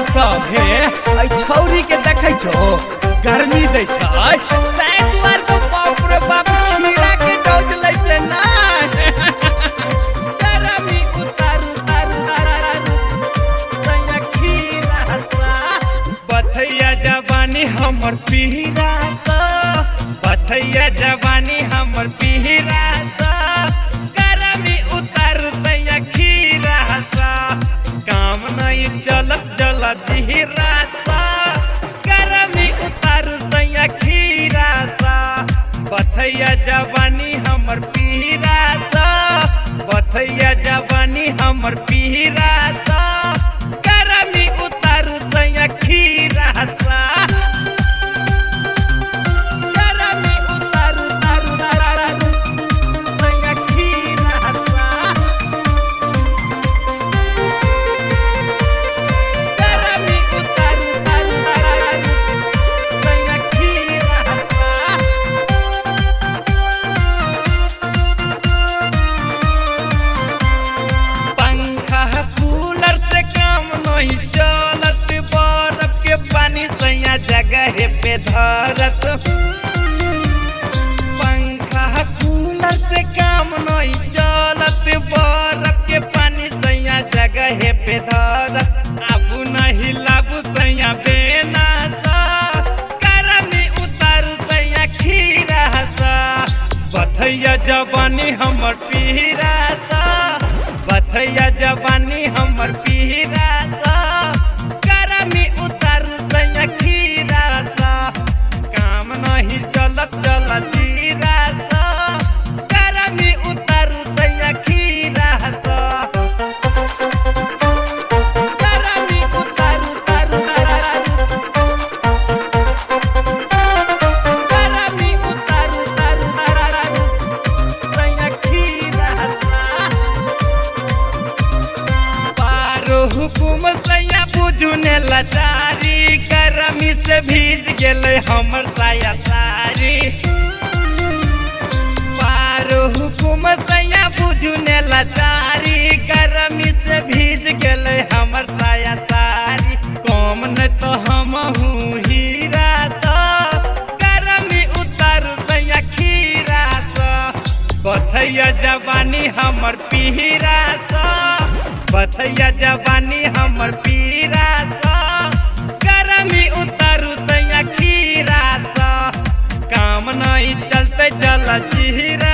भाई सब हे ऐ छौरी के देखै छो गर्मी दै छै ताहि दुआरे तो बाप रे बाप खीरा के डोज लै छै ना। गरमी उतारू तारू तारू सैया खीरा सा। बथैया जवानी हमर पीरा सा, बथैया जवानी हमर पीरा सा, गरमी उतारू सैया खीरा सा, काम नहीं चलत जल जीरा सा, गरमी उतारू सैया खीरा सा, बथैया जवानी हमर पीरा सा, बथैया जवानी हमर पीरा सा, गरमी उतारू सैया खीरा सा, गरमी उतारू तारू तारू सैया खीरा सा, गरमी उतारू तारू तारू सैया खीरा सा। पंखा कूलर से काम नहीं चलत, बर्फ के पानी सैया जगह पे धरत, पंखा कूलर से काम नहीं चलत, बर्फ के पानी सैया जगह पे धरत, आबू नहीं लाबू सैया बेना सा, गरमी उतारू सैया खीरा सा, बथैया जवानी हमर पीरा सा, बथैया जवानी हमर पीरा सा, गरमी उतारू सैया खीरा सा, काम नहीं चलत चल जीरा सा, गरमी उतारू सैया खीरा सा, गरमी उतारू तारू तारू, गरमी उतारू तारू तारू सैया खीरा सा। पारो हुकुम सैया बुझू ने लाचारी, गरमी से भीज गेलै हमर साया सारी, पारो हुकुम सैया बुझू ने लाचारी, गरमी से भीज गेलै हमर साया सारी, कम न तो हमहू हीरा सा, गरमी उतारू सैया खीरा सा, बथैया जवानी हमर पीरा सा, बथैया जवानी हमर पीरा सा, गरमी उतारू सैया खीरा सा, काम नहीं चलते चल जीरा।